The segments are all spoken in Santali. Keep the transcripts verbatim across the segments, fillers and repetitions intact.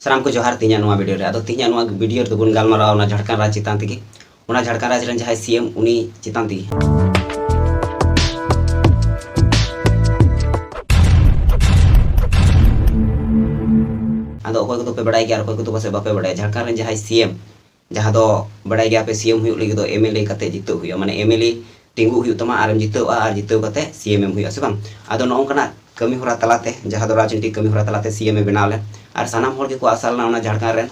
ᱥᱟᱱᱟᱢ ᱠᱚ ᱡᱚᱦᱟᱨ᱾ ᱛᱮᱦᱮᱧᱟᱜ ᱱᱚᱣᱟ ᱵᱷᱤᱰᱤᱭᱳ ᱨᱮ, ᱟᱫᱚ ᱛᱮᱦᱮᱧᱟᱜ ᱱᱚᱣᱟ ᱵᱷᱤᱰᱤᱭᱳ ᱨᱮᱫᱚ ᱵᱚᱱ ᱜᱟᱞᱢᱟᱨᱟᱣᱟ ᱚᱱᱟ ᱡᱷᱟᱲᱠᱷᱚᱸᱰ ᱨᱟᱡᱽ ᱪᱮᱛᱟᱱ ᱛᱮᱜᱮ, ᱚᱱᱟ ᱡᱷᱟᱲᱠᱷᱚᱸᱰ ᱨᱟᱡᱽ ᱨᱮᱱ ᱡᱟᱦᱟᱸᱭ ᱥᱤ ᱮᱢ, ᱩᱱᱤ ᱪᱮᱛᱟᱱ ᱛᱮᱜᱮ᱾ ᱟᱫᱚ ᱚᱠᱚᱭ ᱠᱚᱫᱚ ᱯᱮ ᱵᱟᱲᱟᱭ ᱜᱮᱭᱟ ᱟᱨ ᱚᱠᱚᱭ ᱠᱚᱫᱚ ᱯᱟᱥᱮᱡ ᱵᱟᱯᱮ ᱵᱟᱲᱟᱭᱟ, ᱡᱷᱟᱲᱠᱷᱚᱸᱰ ᱨᱮᱱ ᱡᱟᱦᱟᱸᱭ ᱥᱤ ᱮᱢ, ᱡᱟᱦᱟᱸ ᱫᱚ ᱵᱟᱲᱟᱭ ᱜᱮᱭᱟ ᱯᱮ, ᱥᱤ ᱮᱢ ᱦᱩᱭᱩᱜ ᱞᱟᱹᱜᱤᱫ ᱫᱚ ᱮᱢ ᱮᱞ ᱮ ᱠᱟᱛᱮ ᱡᱤᱛᱟᱹᱜ ᱦᱩᱭᱩᱜᱼᱟ, ᱢᱟᱱᱮ ᱮᱢ ᱮᱞ ᱮ ᱛᱤᱸᱜᱩ ᱦᱩᱭᱩᱜ ᱛᱟᱢᱟ ᱟᱨᱮᱢ ᱡᱤᱛᱟᱹᱜᱼᱟ, ᱟᱨ ᱡᱤᱛᱟᱹᱣ ᱠᱟᱛᱮ ᱥᱤ ᱮᱢ ᱮᱢ ᱦᱩᱭᱩᱜᱼᱟ, ᱥᱮ ᱵᱟᱝ? ᱟᱫᱚ ᱱᱚᱜᱼᱚ ᱱᱚᱝᱠᱟᱱᱟᱜ ᱠᱟᱹᱢᱤ ᱦᱚᱨᱟ ᱛᱟᱞᱟᱛᱮ, ᱡᱟᱦᱟᱸ ᱫᱚ ᱨᱟᱡᱽᱱᱤᱛᱤᱠ ᱠᱟᱹᱢᱤ ᱦᱚᱨᱟ ᱛᱟᱞᱟᱛᱮ ᱥᱤ ᱮᱢ ᱮ ᱵᱮᱱᱟᱣ ᱞᱮᱱ, ᱟᱨ ᱥᱟᱱᱟᱢ ᱦᱚᱲ ᱜᱮᱠᱚ ᱟᱥᱟ ᱞᱮᱱᱟ ᱚᱱᱟ ᱡᱷᱟᱲᱠᱷᱚᱸᱰ ᱨᱮᱱ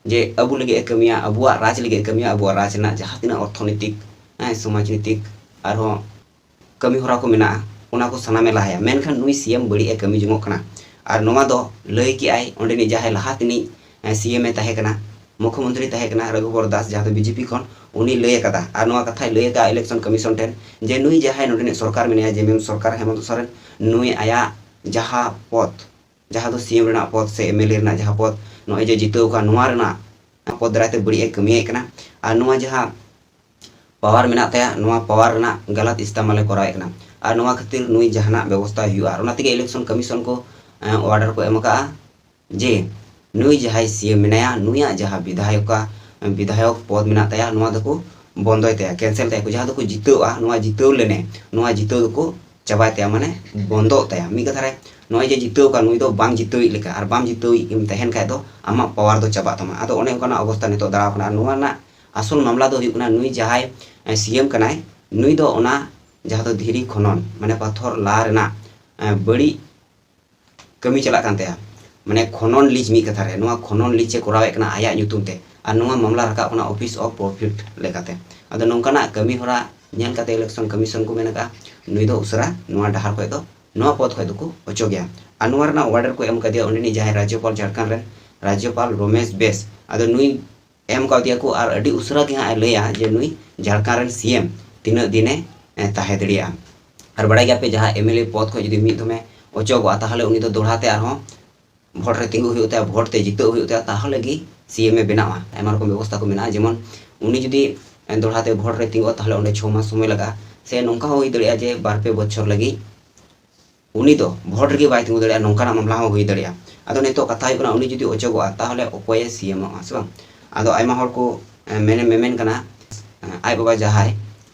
ᱡᱮ ᱟᱵᱚ ᱞᱟᱹᱜᱤᱫ ᱮ ᱠᱟᱹᱢᱤᱭᱟ, ᱟᱵᱚᱣᱟᱜ ᱨᱟᱡᱽ ᱞᱟᱹᱜᱤᱫ ᱮ ᱠᱟᱹᱢᱤᱭᱟ, ᱟᱵᱚᱣᱟᱜ ᱨᱟᱡᱽ ᱨᱮᱱᱟᱜ ᱡᱟᱦᱟᱸ ᱛᱤᱱᱟᱹᱜ ᱚᱨᱛᱷᱚᱱᱤᱛᱤᱠ, ᱦᱮᱸ, ᱥᱚᱢᱟᱡᱽᱱᱤᱛᱤᱠ, ᱟᱨᱦᱚᱸ ᱠᱟᱹᱢᱤ ᱦᱚᱨᱟ ᱠᱚ ᱢᱮᱱᱟᱜᱼᱟ, ᱚᱱᱟ ᱠᱚ ᱥᱟᱱᱟᱢᱮ ᱞᱟᱦᱟᱭᱟ᱾ ᱢᱮᱱᱠᱷᱟᱱ ᱱᱩᱭ ᱥᱤ ᱮᱢ ᱵᱟᱹᱲᱤᱡ ᱮ ᱠᱟᱹᱢᱤ ᱡᱚᱝᱚᱜ ᱠᱟᱱᱟ᱾ ᱟᱨ ᱱᱚᱣᱟ ᱫᱚ ᱞᱟᱹᱭ ᱠᱮᱜᱼᱟᱭ ᱚᱸᱰᱮᱱᱤᱡ ᱡᱟᱦᱟᱸᱭ ᱞᱟᱦᱟ ᱛᱮᱱᱤᱡ, ᱮ, ᱥᱤ ᱮᱢ ᱮ ᱛᱟᱦᱮᱸ ᱠᱟᱱᱟ, ᱢᱩᱠᱷᱭᱚᱢᱚᱱᱛᱨᱤ ᱛᱟᱦᱮᱸ ᱠᱟᱱᱟ ᱨᱚᱜᱷᱩᱵᱚᱨ ᱫᱟᱥ, ᱡᱟᱦᱟᱸ ᱫᱚ ᱵᱤ ᱡᱮ ᱯᱤ ᱠᱷᱚᱱ, ᱩᱱᱤ ᱞᱟᱹᱭ ᱟᱠᱟᱫᱟ᱾ ᱟᱨ ᱱᱚᱣᱟ ᱠᱟᱛᱷᱟᱭ ᱞᱟᱹᱭ ᱟᱠᱟᱫᱼᱟ election commission ᱴᱷᱮᱱ ᱡᱮ ᱱᱩᱭ ᱡᱟᱦᱟᱸᱭ ᱱᱚᱸᱰᱮᱱᱤᱡ ᱥᱚᱨᱠᱟᱨ ᱢᱮᱱᱟᱭᱟ, ᱡᱮ ᱢᱮᱢ ᱥᱚᱨᱠᱟᱨ ᱦᱮᱢᱚᱱᱛ ᱥᱚᱨᱮᱱ, ᱱᱩᱭ ᱟᱭᱟᱜ ᱡᱟᱦᱟᱸ ᱯᱚᱫᱽ, ᱡᱟᱦᱟᱸ ᱫᱚ ᱥᱤ ᱮᱢ ᱨᱮᱱᱟᱜ ᱯᱚᱫᱽ ᱥᱮ ᱮᱢ ᱮᱞ ᱮ ᱨᱮᱱᱟᱜ ᱡᱟᱦᱟᱸ ᱯᱚᱫᱽ, ᱱᱚᱜᱼᱚᱭ ᱡᱮ ᱡᱤᱛᱟᱹᱣ ᱟᱠᱟᱱ, ᱱᱚᱣᱟ ᱨᱮᱱᱟᱜ ᱯᱚᱫᱽ ᱫᱟᱨᱟᱭ ᱛᱮ ᱵᱟᱹᱲᱤᱡ ᱮ ᱠᱟᱹᱢᱤᱭᱮᱫ ᱠᱟᱱᱟ᱾ ᱟᱨ ᱱᱚᱣᱟ ᱡᱟᱦᱟᱸ ᱯᱟᱣᱟᱨ ᱢᱮᱱᱟᱜ ᱛᱟᱭᱟ, ᱱᱚᱣᱟ ᱯᱟᱣᱟᱨ ᱨᱮᱱᱟᱜ ᱜᱟᱞᱟᱛ ᱤᱥᱛᱮᱢᱟᱞ ᱮ ᱠᱚᱨᱟᱣᱮᱫ ᱠᱟᱱᱟ᱾ ᱟᱨ ᱱᱚᱣᱟ ᱠᱷᱟᱹᱛᱤᱨ ᱱᱩᱭ ᱡᱟᱦᱟᱱᱟᱜ ᱵᱮᱵᱚᱥᱛᱷᱟ ᱦᱩᱭᱩᱜᱼᱟ᱾ ᱟᱨ ᱚᱱᱟ ᱛᱮᱜᱮ election commission ᱠᱚ, ᱮ, order ᱠᱚ ᱮᱢ ᱟᱠᱟᱫᱼᱟ ᱡᱮ ᱱᱩᱭ ᱡᱟᱦᱟᱸᱭ ᱥᱤ ᱮᱢ ᱢᱮᱱᱟᱭᱟ, ᱱᱩᱭᱟᱜ ᱡᱟᱦᱟᱸ ᱵᱤᱫᱷᱟᱭᱚᱠᱟ, ᱵᱤᱫᱷᱟᱭᱚᱠ ᱯᱚᱫᱽ ᱢᱮᱱᱟᱜ ᱛᱟᱭᱟ, ᱱᱚᱣᱟ ᱫᱚᱠᱚ ᱵᱚᱱᱫᱚᱭ ᱛᱟᱭᱟ, cancel ᱛᱟᱭᱟ ᱠᱚ᱾ ᱡᱟᱦᱟᱸ ᱫᱚᱠᱚ ᱡᱤᱛᱟᱹᱣᱼᱟ, ᱱᱚᱣᱟ ᱡᱤᱛᱟᱹᱣ ᱞᱮᱱᱮ, ᱱᱚᱣᱟ ᱡᱤᱛᱟᱹᱣ ᱫᱚᱠᱚ ᱪᱟᱵᱟᱭ ᱛᱟᱭᱟ, ᱢᱟᱱᱮ ᱵᱚᱱᱫᱚᱜ ᱛᱟᱭᱟ᱾ ᱢᱤᱫ ᱠᱟᱛᱷᱟ ᱨᱮ, ᱱᱚᱜᱼᱚᱭ ᱡᱮ ᱡᱤᱛᱟᱹᱣ ᱟᱠᱟᱱ, ᱱᱩᱭ ᱫᱚ ᱵᱟᱝ ᱡᱤᱛᱟᱹᱣᱤᱡ ᱞᱮᱠᱟ, ᱟᱨ ᱵᱟᱝ ᱡᱤᱛᱟᱹᱣᱤᱡ ᱮᱢ ᱛᱟᱦᱮᱱ ᱠᱷᱟᱡ ᱫᱚ ᱟᱢᱟᱜ ᱯᱟᱣᱟᱨ ᱫᱚ ᱪᱟᱵᱟᱜ ᱛᱟᱢᱟ᱾ ᱟᱫᱚ ᱚᱱᱮ ᱚᱱᱠᱟᱱᱟᱜ ᱚᱵᱚᱥᱛᱟ ᱱᱤᱛᱚᱜ ᱫᱟᱸᱲᱟᱣ ᱠᱟᱱᱟ᱾ ᱟᱨ ᱱᱚᱣᱟ ᱨᱮᱱᱟᱜ ᱟᱥᱚᱞ ᱢᱟᱢᱞᱟ ᱫᱚ ᱦᱩᱭᱩᱜ ᱠᱟᱱᱟ, ᱱᱩᱭ ᱡᱟᱦᱟᱸᱭ, ᱮ, ᱥᱤ ᱮᱢ ᱠᱟᱱᱟᱭ, ᱱᱩᱭ ᱫᱚ ᱚᱱᱟ ᱡᱟᱦᱟᱸ ᱫᱚ ᱫᱷᱤᱨᱤ ᱠᱷᱚᱱᱚᱱ, ᱢᱟᱱᱮ ᱯᱟᱛᱷᱚᱨ ᱞᱟ ᱨᱮᱱᱟᱜ, ᱮ, ᱵᱟᱹᱲᱤᱡ ᱠᱟᱹᱢᱤ ᱪᱟᱞᱟᱜ ᱠᱟᱱ ᱛᱟᱭᱟ, ᱢᱟᱱᱮ ᱠᱷᱚᱱᱚᱱ ᱞᱤᱡᱽ, ᱢᱤᱫ ᱠᱟᱛᱷᱟ ᱨᱮ ᱱᱚᱣᱟ ᱠᱷᱚᱱᱚᱱ ᱞᱤᱡᱽ ᱮ ᱠᱚᱨᱟᱣᱮᱫ ᱠᱟᱱᱟ ᱟᱭᱟᱜ ᱧᱩᱛᱩᱢ ᱛᱮ, ᱟᱨ ᱱᱚᱣᱟ ᱢᱟᱢᱞᱟ ᱨᱟᱠᱟᱵ ᱠᱟᱱᱟ office of profit ᱞᱮᱠᱟᱛᱮ᱾ ᱟᱫᱚ ᱱᱚᱝᱠᱟᱱᱟᱜ ᱠᱟᱹᱢᱤ ᱦᱚᱨᱟ ᱧᱮᱞ ᱠᱟᱛᱮ election commission ᱠᱚ ᱢᱮᱱ ᱟᱠᱟᱫᱼᱟ, ᱱᱩᱭ ᱫᱚ ᱩᱥᱟᱹᱨᱟ ᱱᱚᱣᱟ ᱰᱟᱦᱟᱨ ᱠᱷᱚᱱ ᱫᱚ, ᱱᱚᱣᱟ ᱯᱚᱫᱽ ᱠᱷᱚᱱ ᱫᱚᱠᱚ ᱚᱪᱚᱜᱮᱭᱟ᱾ ᱟᱨ ᱱᱚᱣᱟ ᱨᱮᱱᱟᱜ order ᱠᱚ ᱮᱢ ᱠᱟᱫᱮᱭᱟ ᱩᱱᱤ ᱨᱤᱱᱤᱡ ᱡᱟᱦᱟᱸᱭ ᱨᱟᱡᱽᱡᱚᱯᱟᱞ, ᱡᱷᱟᱲᱠᱷᱚᱸᱰ ᱨᱮᱱ ᱨᱟᱡᱽᱡᱚᱯᱟᱞ ᱨᱚᱢᱮᱥ ᱵᱮᱥ᱾ ᱟᱫᱚ ᱱᱩᱭ ᱮᱢ ᱠᱟᱣᱫᱮᱭᱟ ᱠᱚ, ᱟᱨ ᱟᱹᱰᱤ ᱩᱥᱟᱹᱨᱟ ᱜᱮ ᱦᱟᱸᱜ ᱮ ᱞᱟᱹᱭᱟ ᱡᱮ ᱱᱩᱭ ᱡᱷᱟᱲᱠᱷᱚᱸᱰ ᱨᱮᱱ ᱥᱤ ᱮᱢ ᱛᱤᱱᱟᱹᱜ ᱫᱤᱱᱮ, ᱮ, ᱛᱟᱦᱮᱸ ᱫᱟᱲᱮᱭᱟᱜᱼᱟ᱾ ᱟᱨ ᱵᱟᱲᱟᱭ ᱜᱮᱭᱟᱯᱮ, ᱡᱟᱦᱟᱸ ᱮᱢ ᱮᱞ ᱮ ᱯᱚᱫᱽ ᱠᱷᱚᱱ ᱡᱩᱫᱤ ᱢᱤᱫ ᱫᱚᱢᱮ ᱚᱪᱚᱜᱚᱜᱼᱟ, ᱛᱟᱦᱚᱞᱮ ᱩᱱᱤ ᱫᱚ ᱫᱚᱦᱲᱟ ᱛᱮ ᱟᱨᱦᱚᱸ ᱵᱷᱳᱴ ᱨᱮ ᱛᱤᱸᱜᱩ ᱦᱩᱭᱩᱜ ᱛᱟᱭᱟ, ᱵᱷᱳᱴ ᱛᱮ ᱡᱤᱛᱟᱹᱜ ᱦᱩᱭᱩᱜ ᱛᱟᱭᱟ, ᱛᱟᱦᱚᱞᱮ ᱜᱮ ᱥᱤ ᱮᱢ ᱮ ᱵᱮᱱᱟᱜᱼᱟ᱾ ᱟᱭᱢᱟ ᱨᱚᱠᱚᱢ ᱵᱮᱵᱚᱥᱛᱷᱟ ᱠᱚ ᱢᱮᱱᱟᱜᱼᱟ, ᱡᱮᱢᱚᱱ ᱩᱱᱤ ᱡᱩᱫᱤ, ᱮ, ᱫᱚᱦᱲᱟ ᱛᱮ ᱵᱷᱳᱴ ᱨᱮ ᱛᱤᱸᱜᱩᱜᱼᱟ, ᱛᱟᱦᱚᱞᱮ ᱚᱸᱰᱮ ᱪᱷᱚ ᱢᱟᱥ ᱥᱚᱢᱚᱭ ᱞᱟᱜᱟᱜᱼᱟ᱾ ᱥᱮ ᱱᱚᱝᱠᱟ ᱦᱚᱸ ᱦᱩᱭ ᱫᱟᱲᱮᱭᱟᱜᱼᱟ ᱡᱮ ᱵᱟᱨ ᱯᱮ ᱵᱚᱪᱷᱚᱨ ᱞᱟᱹᱜᱤᱫ ᱩᱱᱤ ᱫᱚ ᱵᱷᱳᱴ ᱨᱮᱜᱮ ᱵᱟᱭ ᱛᱤᱸᱜᱩ ᱫᱟᱲᱮᱭᱟᱜᱼᱟ, ᱱᱚᱝᱠᱟᱱᱟᱜ ᱢᱟᱢᱞᱟ ᱦᱚᱸ ᱦᱩᱭ ᱫᱟᱲᱮᱭᱟᱜᱼᱟ᱾ ᱟᱫᱚ ᱱᱤᱛᱚᱜ ᱠᱟᱛᱷᱟ ᱦᱩᱭᱩᱜ ᱠᱟᱱᱟ, ᱩᱱᱤ ᱡᱩᱫᱤ ᱚᱪᱚᱜᱚᱜᱼᱟ, ᱛᱟᱦᱚᱞᱮ ᱚᱠᱚᱭᱮ ᱥᱤ ᱮᱢᱚᱜᱼᱟ, ᱥᱮ ᱵᱟᱝ? ᱟᱫᱚ ᱟᱭᱢᱟ ᱦᱚᱲ ᱠᱚ, ᱮ, ᱢᱮᱱ, ᱢᱮᱢᱮᱱ ᱠᱟᱱᱟ, ᱮ, ᱟᱡ ᱵᱟᱵᱟ ᱡᱟᱦᱟᱸᱭ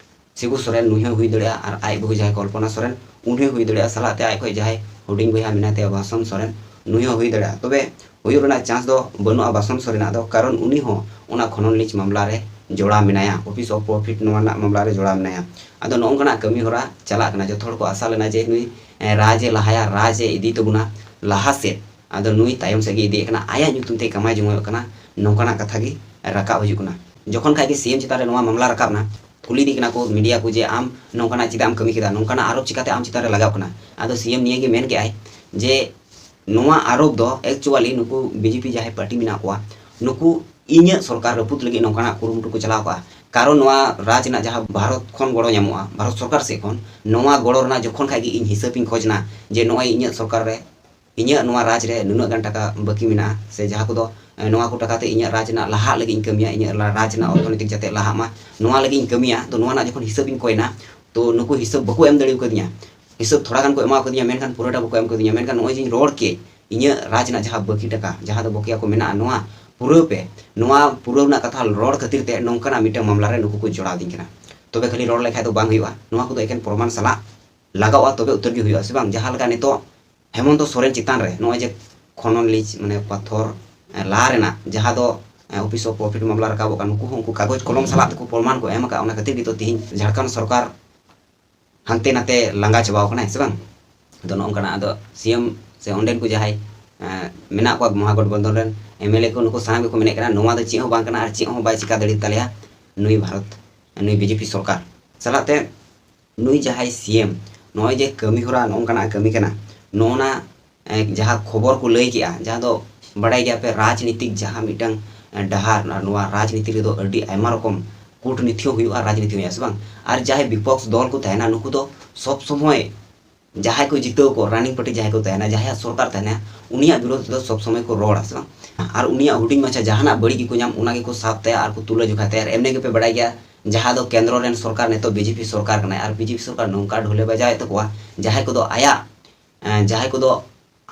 ᱥᱤᱵᱩ ᱥᱚᱨᱮᱱ, ᱱᱩᱭ ᱦᱚᱸ ᱦᱩᱭ ᱫᱟᱲᱮᱭᱟᱜᱼᱟ, ᱟᱨ ᱟᱡ ᱵᱟᱹᱦᱩ ᱡᱟᱦᱟᱸᱭ ᱠᱚᱞᱯᱚᱱᱟ ᱥᱚᱨᱮᱱ, ᱩᱱᱤ ᱦᱚᱸ ᱦᱩᱭ ᱫᱟᱲᱮᱭᱟᱜᱼᱟ, ᱥᱟᱞᱟᱜ ᱛᱮ ᱟᱡ ᱠᱷᱚᱱ ᱡᱟᱦᱟᱸᱭ ᱦᱩᱰᱤᱧ ᱵᱚᱭᱦᱟ ᱢᱮᱱᱟᱭ ᱛᱟᱭᱟ ᱵᱟᱥᱚᱱ ᱥᱚᱨᱮᱱ, ᱱᱩᱭ ᱦᱚᱸ ᱦᱩᱭ ᱫᱟᱲᱮᱭᱟᱜᱼᱟ᱾ ᱛᱚᱵᱮ ᱦᱩᱭᱩᱜ ᱨᱮᱱᱟᱜ chance ᱫᱚ ᱵᱟᱹᱱᱩᱜᱼᱟ ᱵᱟᱥᱚᱱ ᱥᱚᱨᱮᱱᱟᱜ ᱫᱚ, ᱠᱟᱨᱚᱱ ᱩᱱᱤ ᱦᱚᱸ ᱚᱱᱟ ᱠᱷᱚᱱᱚᱱ ᱞᱤᱡ ᱢᱟᱢᱞᱟ ᱨᱮ ᱡᱚᱲᱟᱣ ᱢᱮᱱᱟᱭᱟ, office of profit ᱱᱚᱣᱟ ᱨᱮᱱᱟᱜ ᱢᱟᱢᱞᱟ ᱨᱮ ᱡᱚᱲᱟᱣ ᱢᱮᱱᱟᱭᱟ᱾ ᱟᱫᱚ ᱱᱚᱜᱼᱚ ᱱᱚᱝᱠᱟᱱᱟᱜ ᱠᱟᱹᱢᱤ ᱦᱚᱨᱟ ᱪᱟᱞᱟᱜ ᱠᱟᱱᱟ᱾ ᱡᱚᱛᱚ ᱦᱚᱲ ᱠᱚ ᱟᱥᱟ ᱞᱮᱱᱟ ᱡᱮ ᱱᱩᱭ, ᱮ, ᱨᱟᱡᱽ ᱮ ᱞᱟᱦᱟᱭᱟ, ᱨᱟᱡᱽ ᱮ ᱤᱫᱤ ᱛᱟᱵᱚᱱᱟ ᱞᱟᱦᱟ ᱥᱮᱫ᱾ ᱟᱫᱚ ᱱᱩᱭ ᱛᱟᱭᱚᱢ ᱥᱮᱫ ᱜᱮ ᱤᱫᱤᱭᱮᱫ ᱠᱟᱱᱟ, ᱟᱭᱟᱜ ᱧᱩᱛᱩᱢ ᱛᱮ ᱠᱟᱢᱟᱣ ᱡᱚᱝᱚᱜ ᱠᱟᱱᱟ, ᱱᱚᱝᱠᱟᱱᱟᱜ ᱠᱟᱛᱷᱟ ᱜᱮ ᱨᱟᱠᱟᱵ ᱦᱤᱡᱩᱜ ᱠᱟᱱᱟ᱾ ᱡᱚᱠᱷᱚᱱ ᱠᱷᱟᱡ ᱜᱮ ᱥᱤ ᱮᱢ ᱪᱮᱛᱟᱱ ᱨᱮ ᱱᱚᱣᱟ ᱢᱟᱢᱞᱟ ᱨᱟᱠᱟᱵ ᱮᱱᱟ, ᱠᱩᱞᱤ ᱤᱫᱤ ᱠᱟᱱᱟ ᱠᱚ media ᱠᱚ ᱡᱮ, "ᱟᱢ ᱱᱚᱝᱠᱟᱱᱟᱜ ᱪᱮᱫᱟᱜ ᱮᱢ ᱠᱟᱹᱢᱤ ᱠᱮᱫᱟ? ᱱᱚᱝᱠᱟᱱᱟᱜ ᱟᱨᱳᱯ ᱪᱤᱠᱟᱛᱮ ᱟᱢ ᱪᱮᱛᱟᱱ ᱨᱮ ᱞᱟᱜᱟᱣ ᱠᱟᱱᱟ?" ᱟᱫᱚ ᱥᱤ ᱮᱢ ᱱᱤᱭᱟᱹ ᱜᱮ ᱢᱮᱱ ᱠᱮᱜᱼᱟᱭ ᱡᱮ ᱱᱚᱣᱟ ᱟᱨᱳᱯ ᱫᱚ actually ᱱᱩᱠᱩ BJP ᱡᱟᱦᱟᱸᱭ party ᱢᱮᱱᱟᱜ ᱠᱚᱣᱟ, ᱱᱩᱠᱩ ᱤᱧᱟᱹᱜ ᱥᱚᱨᱠᱟᱨ ᱨᱟᱹᱯᱩᱫ ᱞᱟᱹᱜᱤᱫ ᱱᱚᱝᱠᱟᱱᱟᱜ ᱠᱩᱨᱩᱢᱩᱴᱩ ᱠᱚ ᱪᱟᱞᱟᱣ ᱠᱟᱜᱼᱟ᱾ ᱠᱟᱨᱚᱱ ᱱᱚᱣᱟ ᱨᱟᱡᱽ ᱨᱮᱱᱟᱜ ᱡᱟᱦᱟᱸ ᱵᱷᱟᱨᱚᱛ ᱠᱷᱚᱱ ᱜᱚᱲᱚ ᱧᱟᱢᱚᱜᱼᱟ, ᱵᱷᱟᱨᱚᱛ ᱥᱚᱨᱠᱟᱨ ᱥᱮᱫ ᱠᱷᱚᱱ, ᱱᱚᱣᱟ ᱜᱚᱲᱚ ᱨᱮᱱᱟᱜ ᱡᱚᱠᱷᱚᱱ ᱠᱷᱟᱡ ᱜᱮ ᱤᱧ ᱦᱤᱥᱟᱹᱵ ᱤᱧ ᱠᱷᱚᱡᱽ ᱱᱟ ᱡᱮ ᱱᱚᱜᱼᱚᱭ ᱤᱧᱟᱹᱜ ᱥᱚᱨᱠᱟᱨ ᱨᱮ, ᱤᱧᱟᱹᱜ ᱱᱚᱣᱟ ᱨᱟᱡᱽ ᱨᱮ ᱱᱩᱱᱟᱹᱜ ᱜᱟᱱ ᱴᱟᱠᱟ ᱵᱟᱹᱠᱤ ᱢᱮᱱᱟᱜᱼᱟ, ᱥᱮ ᱡᱟᱦᱟᱸ ᱠᱚᱫᱚ, ᱮ, ᱱᱚᱣᱟ ᱠᱚ ᱴᱟᱠᱟ ᱛᱮ ᱤᱧᱟᱹᱜ ᱨᱟᱡᱽ ᱨᱮᱱᱟᱜ ᱞᱟᱦᱟᱜ ᱞᱟᱹᱜᱤᱫ ᱤᱧ ᱠᱟᱹᱢᱤᱭᱟ, ᱤᱧᱟᱹᱜ ᱞᱟ-, ᱨᱟᱡᱽ ᱨᱮᱱᱟᱜ ᱚᱨᱛᱷᱚᱱᱤᱛᱤᱠ ᱡᱟᱛᱮ ᱞᱟᱦᱟᱜ ᱢᱟ, ᱱᱚᱣᱟ ᱞᱟᱹᱜᱤᱫ ᱤᱧ ᱠᱟᱹᱢᱤᱭᱟ᱾ ᱛᱚ ᱱᱚᱣᱟ ᱨᱮᱱᱟᱜ ᱡᱚᱠᱷᱚᱱ ᱦᱤᱥᱟᱹᱵ ᱤᱧ ᱠᱚᱭᱱᱟ, ᱛᱚ ᱱᱩᱠᱩ ᱦᱤᱥᱟᱹᱵ ᱵᱟᱠᱚ ᱮᱢ ᱫᱟᱲᱮ ᱠᱟᱫᱤᱧᱟ, ᱦᱤᱥᱟᱹᱵ ᱛᱷᱚᱲᱟ ᱜᱟᱱ ᱠᱚ ᱮᱢᱟ ᱠᱟᱫᱤᱧᱟ, ᱢᱮᱱᱠᱷᱟᱱ ᱯᱩᱨᱟᱹᱴᱟ ᱵᱟᱠᱚ ᱮᱢ ᱠᱟᱫᱤᱧᱟ᱾ ᱢᱮᱱᱠᱷᱟᱱ ᱱᱚᱜᱼᱚᱭ ᱡᱮᱧ ᱨᱚᱲ ᱠᱮᱫ, ᱤᱧᱟᱹᱜ ᱨᱟᱡᱽ ᱨᱮᱱᱟᱜ ᱡᱟᱦᱟᱸ ᱵᱟᱹᱠᱤ ᱴᱟᱠᱟ, ᱡᱟᱦᱟᱸ ᱫᱚ ᱵᱚᱠᱮᱭᱟ ᱠᱚ ᱢᱮᱱᱟᱜᱼᱟ, ᱱᱚᱣᱟ ᱯᱩᱨᱟᱹᱣ ᱯᱮ, ᱱᱚᱣᱟ ᱯᱩᱨᱟᱹᱣ ᱨᱮᱱᱟᱜ ᱠᱟᱛᱷᱟ ᱨᱚᱲ ᱠᱷᱟᱹᱛᱤᱨ ᱛᱮ ᱱᱚᱝᱠᱟᱱᱟᱜ ᱢᱤᱫᱴᱟᱝ ᱢᱟᱢᱞᱟ ᱨᱮ ᱱᱩᱠᱩ ᱠᱚ ᱡᱚᱲᱟᱣ ᱫᱤᱧ ᱠᱟᱱᱟ᱾ ᱛᱚᱵᱮ ᱠᱷᱟᱹᱞᱤ ᱨᱚᱲ ᱞᱮᱠᱷᱟᱡ ᱫᱚ ᱵᱟᱝ ᱦᱩᱭᱩᱜᱼᱟ, ᱱᱚᱣᱟ ᱠᱚᱫᱚ ᱮᱠᱮᱱ ᱯᱨᱚᱢᱟᱱ ᱥᱟᱞᱟᱜ ᱞᱟᱜᱟᱣᱜᱼᱟ, ᱛᱚᱵᱮ ᱩᱛᱟᱹᱨ ᱜᱮ ᱦᱩᱭᱩᱜᱼᱟ, ᱥᱮ ᱵᱟᱝ? ᱡᱟᱦᱟᱸ ᱞᱮᱠᱟ ᱱᱤᱛᱚᱜ ᱦᱮᱢᱚᱱᱛᱚ ᱥᱚᱨᱮᱱ ᱪᱮᱛᱟᱱ ᱨᱮ ᱱᱚᱜᱼᱚᱭ ᱡᱮ ᱠᱷᱚᱱᱚᱱ ᱞᱤᱡ, ᱢᱟᱱᱮ ᱯᱟᱛᱷᱚᱨ, ᱮ, ᱞᱟ ᱨᱮᱱᱟᱜ ᱡᱟᱦᱟᱸ ᱫᱚ, ᱮ, office of profit ᱢᱟᱢᱞᱟ ᱨᱟᱠᱟᱵᱚᱜ ᱠᱟᱱ, ᱱᱩᱠᱩ ᱦᱚᱸ ᱩᱱᱠᱩ ᱠᱟᱜᱚᱡᱽ ᱠᱚᱞᱚᱢ ᱥᱟᱞᱟᱜ ᱛᱮᱠᱚ ᱯᱨᱚᱢᱟᱱ ᱠᱚ ᱮᱢ ᱟᱠᱟᱫ, ᱚᱱᱟ ᱠᱷᱟᱹᱛᱤᱨ ᱜᱮᱛᱚ ᱛᱤᱦᱤᱧ ᱡᱷᱟᱲᱠᱷᱚᱸᱰ ᱥᱚᱨᱠᱟᱨ ᱦᱟᱱᱛᱮ ᱱᱟᱛᱮ ᱞᱟᱸᱜᱟ ᱪᱟᱵᱟᱣ ᱠᱟᱱᱟᱭ, ᱥᱮ ᱵᱟᱝ? ᱟᱫᱚ ᱱᱚᱜᱼᱚ ᱱᱚᱝᱠᱟᱱᱟᱜ, ᱟᱫᱚ ᱥᱤ ᱮᱢ ᱥᱮ ᱚᱸᱰᱮᱱ ᱠᱚ ᱡᱟᱦᱟᱸᱭ, ᱮ, ᱢᱮᱱᱟᱜ ᱠᱚᱣᱟ ᱢᱚᱦᱟᱜᱚᱴᱵᱚᱱᱫᱷᱚᱱ ᱨᱮᱱ MLA ᱠᱚ, ᱱᱩᱠᱩ ᱥᱟᱱᱟᱢ ᱜᱮᱠᱚ ᱢᱮᱱᱮᱫ ᱠᱟᱱᱟ, ᱱᱚᱣᱟ ᱫᱚ ᱪᱮᱫ ᱦᱚᱸ ᱵᱟᱝ ᱠᱟᱱᱟ ᱟᱨ ᱪᱮᱫ ᱦᱚᱸ ᱵᱟᱭ ᱪᱤᱠᱟ ᱫᱟᱲᱮ ᱛᱟᱞᱮᱭᱟ ᱱᱩᱭ ᱵᱷᱟᱨᱚᱛ, ᱱᱩᱭ BJP ᱥᱚᱨᱠᱟᱨ᱾ ᱥᱟᱞᱟᱜ ᱛᱮ ᱱᱩᱭ ᱡᱟᱦᱟᱸᱭ ᱥᱤ ᱮᱢ, ᱱᱚᱜᱼᱚᱭ ᱡᱮ ᱠᱟᱹᱢᱤ ᱦᱚᱨᱟ ᱱᱚᱜᱼᱚ ᱱᱚᱝᱠᱟᱱᱟᱜ ᱠᱟᱹᱢᱤ ᱠᱟᱱᱟ, ᱱᱚᱜᱼᱚ ᱱᱟ, ᱮ, ᱡᱟᱦᱟᱸ ᱠᱷᱚᱵᱚᱨ ᱠᱚ ᱞᱟᱹᱭ ᱠᱮᱜᱼᱟ, ᱡᱟᱦᱟᱸ ᱫᱚ ᱵᱟᱲᱟᱭ ᱜᱮᱭᱟ ᱯᱮ, ᱨᱟᱡᱽᱱᱤᱛᱤᱠ ᱡᱟᱦᱟᱸ ᱢᱤᱫᱴᱟᱝ, ᱮ, ᱰᱟᱦᱟᱨ, ᱟᱨ ᱱᱚᱣᱟ ᱨᱟᱡᱽᱱᱤᱛᱤ ᱨᱮᱫᱚ ᱟᱹᱰᱤ ᱟᱭᱢᱟ ᱨᱚᱠᱚᱢ ᱠᱩᱴᱱᱤᱛᱤ ᱦᱚᱸ ᱦᱩᱭᱩᱜᱼᱟ, ᱨᱟᱡᱽᱱᱤᱛᱤ ᱦᱚᱸ ᱦᱩᱭᱩᱜᱼᱟ, ᱥᱮ ᱵᱟᱝ? ᱟᱨ ᱡᱟᱦᱟᱸᱭ ᱵᱤᱯᱚᱠᱥ ᱫᱚᱞ ᱠᱚ ᱛᱟᱦᱮᱱᱟ, ᱱᱩᱠᱩ ᱫᱚ ᱥᱚᱵᱽ ᱥᱚᱢᱚᱭ ᱡᱟᱦᱟᱸᱭ ᱠᱚ ᱡᱤᱛᱟᱹᱣ ᱠᱚ, running party ᱡᱟᱦᱟᱸᱭ ᱠᱚ ᱛᱟᱦᱮᱱᱟ, ᱡᱟᱦᱟᱸᱭᱟᱜ ᱥᱚᱨᱠᱟᱨ ᱛᱟᱦᱮᱱᱟ, ᱩᱱᱤᱭᱟᱜ ᱵᱤᱨᱳᱫᱷ ᱨᱮᱫᱚ ᱥᱚᱵᱽ ᱥᱚᱢᱚᱭ ᱠᱚ ᱨᱚᱲᱟ, ᱥᱮ ᱵᱟᱝ? ᱟᱨ ᱩᱱᱤᱭᱟᱜ ᱦᱩᱰᱤᱧ ᱢᱟᱪᱷᱟ ᱡᱟᱦᱟᱱᱟᱜ ᱵᱟᱹᱲᱤᱡ ᱜᱮᱠᱚ ᱧᱟᱢ, ᱚᱱᱟ ᱜᱮᱠᱚ ᱥᱟᱵ ᱛᱟᱭᱟ ᱟᱨ ᱠᱚ ᱛᱩᱞᱟᱹ ᱡᱚᱠᱷᱟ ᱛᱟᱭᱟ᱾ ᱟᱨ ᱮᱢᱱᱤ ᱜᱮᱯᱮ ᱵᱟᱲᱟᱭ ᱜᱮᱭᱟ, ᱡᱟᱦᱟᱸ ᱫᱚ ᱠᱮᱱᱫᱨᱚ ᱨᱮᱱ ᱥᱚᱨᱠᱟᱨ ᱱᱤᱛᱚᱜ BJP ᱥᱚᱨᱠᱟᱨ ᱠᱟᱱᱟᱭ, ᱟᱨ BJP ᱥᱚᱨᱠᱟᱨ ᱱᱚᱝᱠᱟ ᱰᱷᱚᱞᱮ ᱵᱟᱡᱟᱣᱮᱫ ᱛᱟᱠᱚᱣᱟ, ᱡᱟᱦᱟᱸᱭ ᱠᱚᱫᱚ ᱟᱭᱟᱜ, ᱮᱸ, ᱡᱟᱦᱟᱸᱭ ᱠᱚᱫᱚ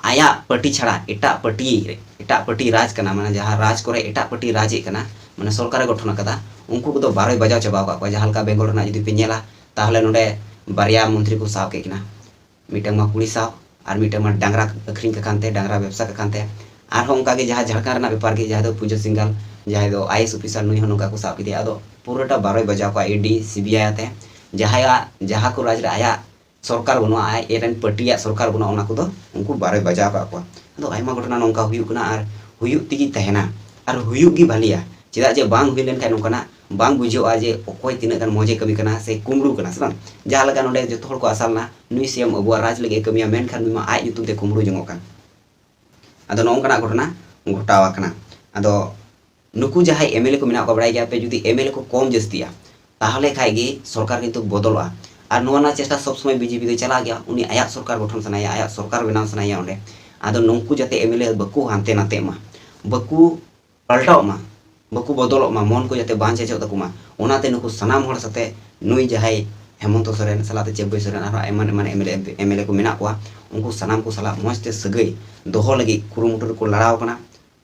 ᱟᱭᱟᱜ ᱯᱟᱨᱴᱤ ᱪᱷᱟᱲᱟ ᱮᱴᱟᱜ ᱯᱟᱨᱴᱤ ᱮᱴᱟᱜ ᱯᱟᱨᱴᱤ ᱨᱟᱡᱽ ᱠᱟᱱᱟ, ᱢᱟᱱᱮ ᱡᱟᱦᱟᱸ ᱨᱟᱡᱽ ᱠᱚᱨᱮ ᱮᱴᱟᱜ ᱯᱟᱨᱴᱤ ᱨᱟᱡᱽ ᱮᱫ ᱠᱟᱱᱟ, ᱢᱟᱱᱮ ᱥᱚᱨᱠᱟᱨᱮ ᱜᱚᱴᱷᱚᱱ ᱟᱠᱟᱫᱟ, ᱩᱱᱠᱩ ᱠᱚᱫᱚ ᱵᱟᱨᱚᱭ ᱵᱟᱡᱟᱣ ᱪᱟᱵᱟ ᱟᱠᱟᱫ ᱠᱚᱣᱟ᱾ ᱡᱟᱦᱟᱸ ᱞᱮᱠᱟ ᱵᱮᱝᱜᱚᱞ ᱨᱮᱱᱟᱜ ᱡᱩᱫᱤ ᱯᱮ ᱧᱮᱞᱟ, ᱛᱟᱦᱚᱞᱮ ᱱᱚᱰᱮ ᱵᱟᱨᱭᱟ ᱢᱚᱱᱛᱨᱤ ᱠᱚ ᱥᱟᱵ ᱠᱮᱫ ᱠᱤᱱᱟ, ᱢᱤᱫᱴᱟᱝ ᱢᱟ ᱠᱩᱲᱤ ᱥᱟᱶ ᱟᱨ ᱢᱤᱫᱴᱟᱝ ᱢᱟ ᱰᱟᱝᱨᱟ ᱟᱹᱠᱷᱨᱤᱧ ᱠᱟᱠᱷᱟᱱ ᱛᱮ, ᱰᱟᱝᱨᱟ ᱵᱮᱵᱽᱥᱟ ᱠᱟᱠᱷᱟᱱ ᱛᱮ᱾ ᱟᱨᱦᱚᱸ ᱚᱱᱠᱟᱜᱮ ᱡᱟᱦᱟᱸ ᱡᱷᱟᱲᱠᱷᱚᱸᱰ ᱨᱮᱱᱟᱜ ᱵᱮᱯᱟᱨ ᱜᱮ, ᱡᱟᱦᱟᱸ ᱫᱚ ᱯᱩᱡᱟᱹ ᱥᱤᱝᱜᱟᱞ, ᱡᱟᱦᱟᱸᱭ ᱫᱚ ᱟᱭ ᱮᱥ ᱚᱯᱷᱤᱥᱟᱨ, ᱱᱩᱭ ᱦᱚᱸ ᱱᱚᱝᱠᱟ ᱠᱚ ᱥᱟᱵ ᱠᱮᱫᱮᱭᱟ᱾ ᱟᱫᱚ ᱯᱩᱨᱟᱹᱴᱟ ᱵᱟᱨᱚᱭ ᱵᱟᱡᱟᱣ ᱠᱚᱣᱟ E D C B I ᱟᱛᱮ, ᱡᱟᱦᱟᱸᱭᱟᱜ ᱡᱟᱦᱟᱸ ᱠᱚ ᱨᱟᱡᱽ ᱨᱮ ᱟᱭᱟᱜ ᱥᱚᱨᱠᱟᱨ ᱵᱟᱹᱱᱩᱜᱼᱟ, ᱟᱡ ᱨᱮᱱ ᱯᱟᱨᱴᱤᱭᱟᱜ ᱥᱚᱨᱠᱟᱨ ᱵᱟᱹᱱᱩᱜᱼᱟ, ᱚᱱᱟ ᱠᱚᱫᱚ ᱩᱱᱠᱩ ᱵᱟᱨᱚᱭ ᱵᱟᱡᱟᱣ ᱟᱠᱟᱫ ᱠᱚᱣᱟ᱾ ᱟᱫᱚ ᱟᱭᱢᱟ ᱜᱷᱚᱴᱚᱱᱟ ᱱᱚᱝᱠᱟ ᱦᱩᱭᱩᱜ ᱠᱟᱱᱟ ᱟᱨ ᱦᱩᱭᱩᱜ ᱛᱮᱜᱮ ᱛᱟᱦᱮᱱᱟ ᱟᱨ ᱦᱩᱭᱩᱜ ᱜᱮ ᱵᱷᱟᱹᱞᱤᱭᱟ᱾ ᱪᱮᱫᱟᱜ ᱡᱮ ᱵᱟᱝ ᱦᱩᱭ ᱞᱮᱱᱠᱷᱟᱱ ᱱᱚᱝᱠᱟᱱᱟᱜ ᱵᱟᱝ ᱵᱩᱡᱷᱟᱹᱜᱼᱟ ᱡᱮ ᱚᱠᱚᱭ ᱛᱤᱱᱟᱹᱜ ᱜᱟᱱ ᱢᱚᱡᱮ ᱠᱟᱹᱢᱤ ᱠᱟᱱᱟ ᱥᱮ ᱠᱩᱢᱵᱽᱲᱩ ᱠᱟᱱᱟ ᱥᱮ ᱵᱟᱝ᱾ ᱡᱟᱦᱟᱸ ᱞᱮᱠᱟ ᱱᱚᱰᱮ ᱡᱚᱛᱚ ᱦᱚᱲ ᱠᱚ ᱟᱥᱟ ᱞᱮᱱᱟ ᱱᱩᱭ ᱥᱤ ᱮᱢ ᱟᱵᱚᱣᱟᱜ ᱨᱟᱡᱽ ᱞᱟᱹᱜᱤᱫ ᱮ ᱠᱟᱹᱢᱤᱭᱟ, ᱢᱮᱱᱠᱷᱟᱱ ᱱᱩᱭ ᱢᱟ ᱟᱡ ᱧᱩᱛᱩᱢ ᱛᱮ ᱠᱩᱢᱵᱽᱲᱩ ᱡᱚᱝᱚᱜ ᱠᱟᱱ᱾ ᱟᱫᱚ ᱱᱚᱜᱼᱚ ᱱᱚᱝᱠᱟᱱᱟᱜ ᱜᱷᱚᱴᱚᱱᱟ ᱜᱷᱚᱴᱟᱣ ᱟᱠᱟᱱᱟ᱾ ᱟᱫᱚ ᱱᱩᱠᱩ ᱡᱟᱦᱟᱸᱭ ᱮᱢ ᱮᱞ ᱮ ᱠᱚ ᱢᱮᱱᱟᱜ ᱠᱚᱣᱟ, ᱵᱟᱲᱟᱭ ᱜᱮᱭᱟ ᱯᱮ, ᱡᱩᱫᱤ ᱮᱢ ᱮᱞ ᱮ ᱠᱚ ᱠᱚᱢ ᱡᱟᱹᱥᱛᱤᱜᱼᱟ, ᱛᱟᱦᱚᱞᱮ ᱠᱷᱟᱡ ᱜᱮ ᱥᱚᱨᱠᱟᱨ ᱠᱤᱱᱛᱩ ᱵᱚᱫᱚᱞᱚᱜᱼᱟ᱾ ᱟᱨ ᱱᱚᱣᱟ ᱨᱮᱱᱟᱜ ᱪᱮᱥᱴᱟ ᱥᱚᱵ ᱥᱚᱢᱚᱭ ᱵᱤ ᱡᱮ ᱯᱤ ᱫᱚᱭ ᱪᱟᱞᱟᱜ ᱜᱮᱭᱟ, ᱩᱱᱤ ᱟᱭᱟᱜ ᱥᱚᱨᱠᱟᱨ ᱜᱚᱴᱷᱚᱱ ᱥᱟᱱᱟᱭᱮᱭᱟ, ᱟᱭᱟᱜ ᱥᱚᱨᱠᱟᱨ ᱵᱮᱱᱟᱣ ᱥᱟᱱᱟᱭᱮᱭᱟ ᱚᱸᱰᱮ᱾ ᱟᱫᱚ ᱱᱩᱠᱩ ᱡᱟᱛᱮ ᱮᱢ ᱮᱞ ᱮ ᱵᱟᱠᱚ ᱦᱟᱱᱛᱮ ᱱᱟᱛᱮᱜ ᱢᱟ, ᱵᱟᱠᱚ ᱯᱟᱞᱴᱟᱣᱚᱜ ᱢᱟ, ᱵᱟᱠᱚ ᱵᱚᱫᱚᱞᱚᱜ ᱢᱟ, ᱢᱚᱱ ᱠᱚ ᱡᱟᱛᱮ ᱵᱟᱝ ᱪᱮᱧᱡᱚᱜ ᱛᱟᱠᱚ ᱢᱟ, ᱚᱱᱟᱛᱮ ᱱᱩᱠᱩ ᱥᱟᱱᱟᱢ ᱦᱚᱲ ᱥᱟᱛᱮ ᱱᱩᱭ ᱡᱟᱦᱟᱸᱭ ᱦᱮᱢᱚᱱᱛᱚ ᱥᱚᱨᱮᱱ ᱥᱟᱞᱟᱜ ᱛᱮ ᱪᱟᱹᱵᱽᱵᱟᱹᱭ ᱥᱚᱨᱮᱱ, ᱟᱨᱦᱚᱸ ᱮᱢᱟᱱ ᱮᱢᱟᱱ M L A, M L A ᱠᱚ ᱢᱮᱱᱟᱜ ᱠᱚᱣᱟ, ᱩᱱᱠᱩ ᱥᱟᱱᱟᱢ ᱠᱚ ᱥᱟᱞᱟᱜ ᱢᱚᱡᱽ ᱛᱮ ᱥᱟᱹᱜᱟᱹᱭ ᱫᱚᱦᱚ ᱞᱟᱹᱜᱤᱫ ᱠᱩᱨᱩᱢᱩᱴᱩ ᱨᱮᱠᱚ ᱞᱟᱲᱟᱣ ᱠᱟᱱᱟ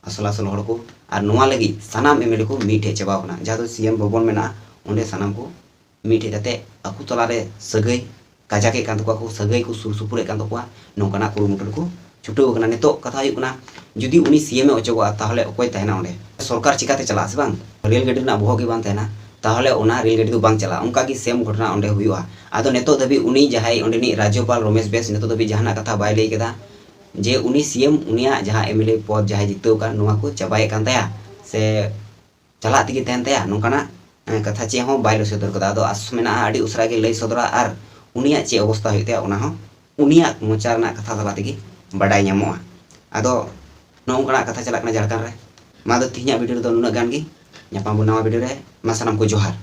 ᱟᱥᱚᱞ ᱟᱥᱚᱞ ᱦᱚᱲ ᱠᱚ᱾ ᱟᱨ ᱱᱚᱣᱟ ᱞᱟᱹᱜᱤᱫ ᱥᱟᱱᱟᱢ ᱮᱢ ᱮᱞ ᱮ ᱠᱚ ᱢᱤᱫ ᱴᱷᱮᱡ ᱪᱟᱵᱟᱣ ᱠᱟᱱᱟ, ᱡᱟᱦᱟᱸ ᱫᱚ ᱥᱤ ᱮᱢ ᱵᱷᱚᱵᱚᱱ ᱢᱮᱱᱟᱜᱼᱟ, ᱚᱸᱰᱮ ᱥᱟᱱᱟᱢ ᱠᱚ ᱢᱤᱫ ᱴᱷᱮᱡ ᱠᱟᱛᱮ ᱟᱠᱚ ᱛᱟᱞᱟᱨᱮ ᱥᱟᱹᱜᱟᱹᱭ ᱠᱟᱡᱟᱠᱮᱫ ᱠᱟᱱ ᱛᱟᱠᱚᱣᱟ ᱠᱚ, ᱥᱟᱹᱜᱟᱹᱭ ᱠᱚ ᱥᱩᱨ ᱥᱩᱯᱩᱨᱮᱫ ᱠᱟᱱ ᱛᱟᱠᱚᱣᱟ, ᱱᱚᱝᱠᱟᱱᱟᱜ ᱠᱩᱨᱩᱢᱩᱴᱩ ᱨᱮᱠᱚ ᱪᱷᱩᱴᱟᱹᱣ ᱟᱠᱟᱱᱟ᱾ ᱱᱤᱛᱚᱜ ᱠᱟᱛᱷᱟ ᱦᱩᱭᱩᱜ ᱠᱟᱱᱟ, ᱡᱩᱫᱤ ᱩᱱᱤ ᱥᱤ ᱮᱢ ᱮ ᱚᱪᱚᱜᱚᱜᱼᱟ, ᱛᱟᱦᱚᱞᱮ ᱚᱠᱚᱭ ᱛᱟᱦᱮᱱᱟ ᱚᱸᱰᱮ? ᱥᱚᱨᱠᱟᱨ ᱪᱤᱠᱟᱛᱮ ᱪᱟᱞᱟᱜᱼᱟ, ᱥᱮ ᱵᱟᱝ? ᱨᱮᱞ ᱜᱟᱹᱰᱤ ᱨᱮᱱᱟᱜ ᱵᱚᱦᱚᱜ ᱜᱮ ᱵᱟᱝ ᱛᱟᱦᱮᱱᱟ, ᱛᱟᱦᱚᱞᱮ ᱚᱱᱟ ᱨᱮᱞ ᱜᱟᱹᱰᱤ ᱫᱚ ᱵᱟᱝ ᱪᱟᱞᱟᱜᱼᱟ᱾ ᱚᱱᱠᱟ ᱜᱮ ᱥᱮᱢ ᱜᱷᱚᱴᱚᱱᱟ ᱚᱸᱰᱮ ᱦᱩᱭᱩᱜᱼᱟ᱾ ᱟᱫᱚ ᱱᱤᱛᱚᱜ ᱫᱷᱟᱹᱵᱤᱡ ᱩᱱᱤ ᱡᱟᱦᱟᱸᱭ ᱚᱸᱰᱮᱱᱤᱡ ᱨᱟᱡᱽᱡᱚᱯᱟᱞ ᱨᱚᱢᱮᱥ ᱵᱮᱥ ᱱᱤᱛᱚᱜ ᱫᱷᱟᱹᱵᱤᱡ ᱡᱟᱦᱟᱱᱟᱜ ᱠᱟᱛᱷᱟ ᱵᱟᱭ ᱞᱟᱹᱭ ᱠᱮᱫᱟ ᱡᱮ ᱩᱱᱤ ᱥᱤ ᱮᱢ ᱩᱱᱤᱭᱟᱜ ᱡᱟᱦᱟᱸ ᱮᱢ ᱮᱞ ᱮ ᱯᱚᱫᱽ ᱡᱟᱦᱟᱸᱭ ᱡᱤᱛᱟᱹᱣ ᱟᱠᱟᱱ, ᱱᱚᱣᱟ ᱠᱚ ᱪᱟᱵᱟᱭᱮᱫ ᱠᱟᱱ ᱛᱟᱭᱟ ᱥᱮ ᱪᱟᱞᱟᱜ ᱛᱮᱜᱮ ᱛᱟᱦᱮᱱ ᱛᱟᱭᱟ, ᱱᱚᱝᱠᱟᱱᱟᱜ, ᱮᱸ, ᱠᱟᱛᱷᱟ ᱪᱮᱫ ᱦᱚᱸ ᱵᱟᱭ ᱞᱟᱹᱭ ᱥᱚᱫᱚᱨ ᱠᱟᱫᱟ᱾ ᱟᱫᱚ ᱟᱥ ᱢᱮᱱᱟᱜᱼᱟ ᱟᱹᱰᱤ ᱩᱥᱟᱹᱨᱟ ᱜᱮ ᱞᱟᱹᱭ ᱥᱚᱫᱚᱨᱟ ᱟᱨ ᱩᱱᱤᱭᱟᱜ ᱪᱮᱫ ᱚᱵᱚᱥᱛᱟ ᱦᱩᱭᱩᱜ ᱛᱟᱭᱟ ᱚᱱᱟ ᱦᱚᱸ ᱩᱱᱤᱭᱟᱜ ᱢᱚᱪᱟ ᱨᱮᱱᱟᱜ ᱠᱟᱛᱷᱟ ᱛᱟᱞᱟ ᱛᱮᱜᱮ ᱵᱟᱰᱟᱭ ᱧᱟᱢᱚᱜᱼᱟ᱾ ᱟᱫᱚ ᱱᱚᱜᱼᱚ ᱱᱚᱝᱠᱟᱱᱟᱜ ᱠᱟᱛᱷᱟ ᱪᱟᱞᱟᱜ ᱠᱟᱱᱟ ᱡᱷᱟᱲᱠᱷᱚᱸᱰ ᱨᱮ᱾ ᱢᱟ ᱟᱫᱚ ᱛᱮᱦᱮᱧᱟᱜ ᱵᱷᱤᱰᱤᱭᱳ ᱨᱮᱫᱚ ᱱᱩᱱᱟᱹᱜ ᱜᱟᱱ ᱜᱮ᱾ ᱧᱟᱯᱟᱢ ᱵᱚᱱ ᱱᱟᱣᱟ ᱵᱷᱤᱰᱤᱭᱳ ᱨᱮ᱾ ᱢᱟ ᱥᱟᱱᱟᱢ ᱠᱚ ᱡᱚᱦᱟᱨ᱾